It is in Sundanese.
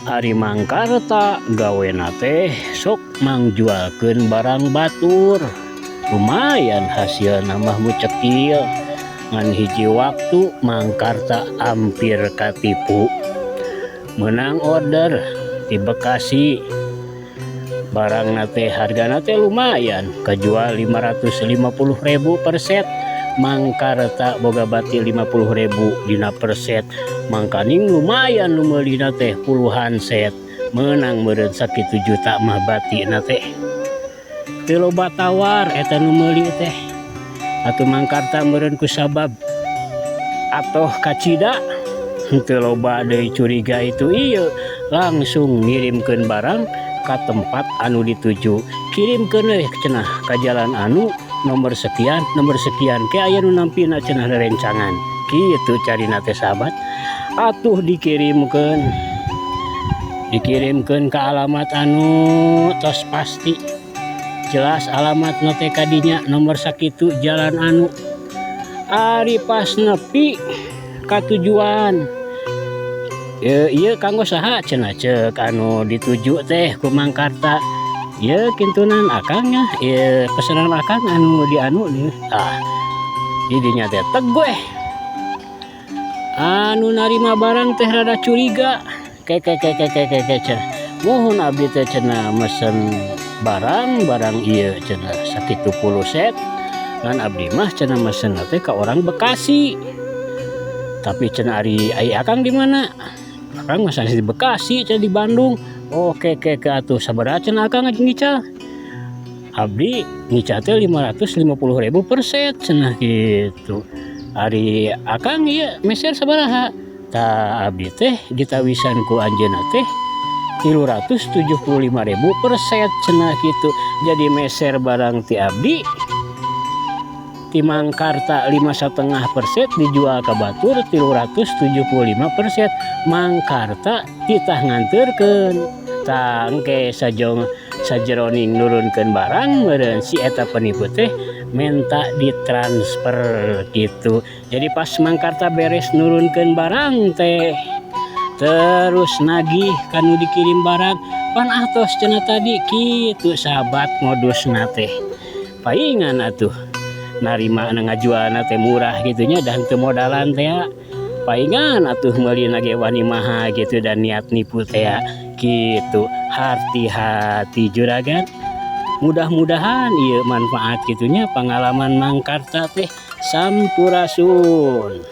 Ari Mang Karta gawena teh sok mangjualkeun barang batur. Lumayan hasilna mah mu cekil. Ngan hiji waktu Mang Karta ampir katipu. Meunang order ti Bekasi. Barangna teh hargana teh lumayan, kajual 550.000 per set. Mang Karta boga bati 50.000 dina per set. Mangkaning lumayan nu meulina teh puluhan set. Meunang meureun sakitu juta mah batina teh. Teu loba tawar eta nu meuli teh. Atuh Mang Karta meureun kusabab atoh kacida henteu loba deui curiga itu ieu langsung ngirimkeun barang ka tempat anu dituju. Kirimkeun we cenah ka jalan anu nomor sekian ke aya nu nampina cenah rerencangan. Kitu carina teh, sahabat. Atuh dikirimkeun. Dikirimkeun ka alamat anu tos pasti. Jelas alamatna teh kadinya nomor sakitu jalan anu. Ari pas nepi ka tujuan, "Ieu kanggo saha?" cenah ceuk anu dituju teh ku Mang Karta. "Ieu kintunan akang nya, ieu pesanan akang anu di anu." Ah, di dinya teh teg weh. Anu narima barang teh rada curiga. "Ke ke ke ke ke ke ke," cenah. "Muhun, abdi teh," cenah, "mesen barang barang ieu," cenah, "sakitu puluh set. Ngan abdi mah," cenah, "mesenna teh ka orang Bekasi. Tapi," cenah, "ari ai akang di mana? Akang mah sanes di Bekasi," cenah, "di Bandung." "Oke ke ke atuh sabaraha," cenah, "akang ngical?" "Abdi ngical teh 550.000 per set," cenah gitu. "Ari akang ieu meser sabaraha?" "Tah, abdi teh ditawisan ku anjeunna teh 375.000 per set," cenah gitu. Jadi meser barang ti abdi ti Mang Karta 5,5 per set dijual ka batur 375 per set. Mang Karta titah nganterkeun. Tah, engke sajong sajeroning nurunkeun barang meureun si eta penipu teh menta ditransfer gitu. Jadi pas Mang Karta beres nurunkeun barang teh terus nagih kanu dikirim barang, "Pan atos," cenah, "tadi," kitu, sahabat, modusna teh. Paingan atuh narima ngajualna teh murah gitu nya dan teu modalan teh ya. Paingan atuh meulina ge wani maha gitu dan niat nipu teh gitu. Hati-hati, juragan. Mudah-mudahan ieu manfaat gitu nya pengalaman Mang Karta teh. Sampurasun.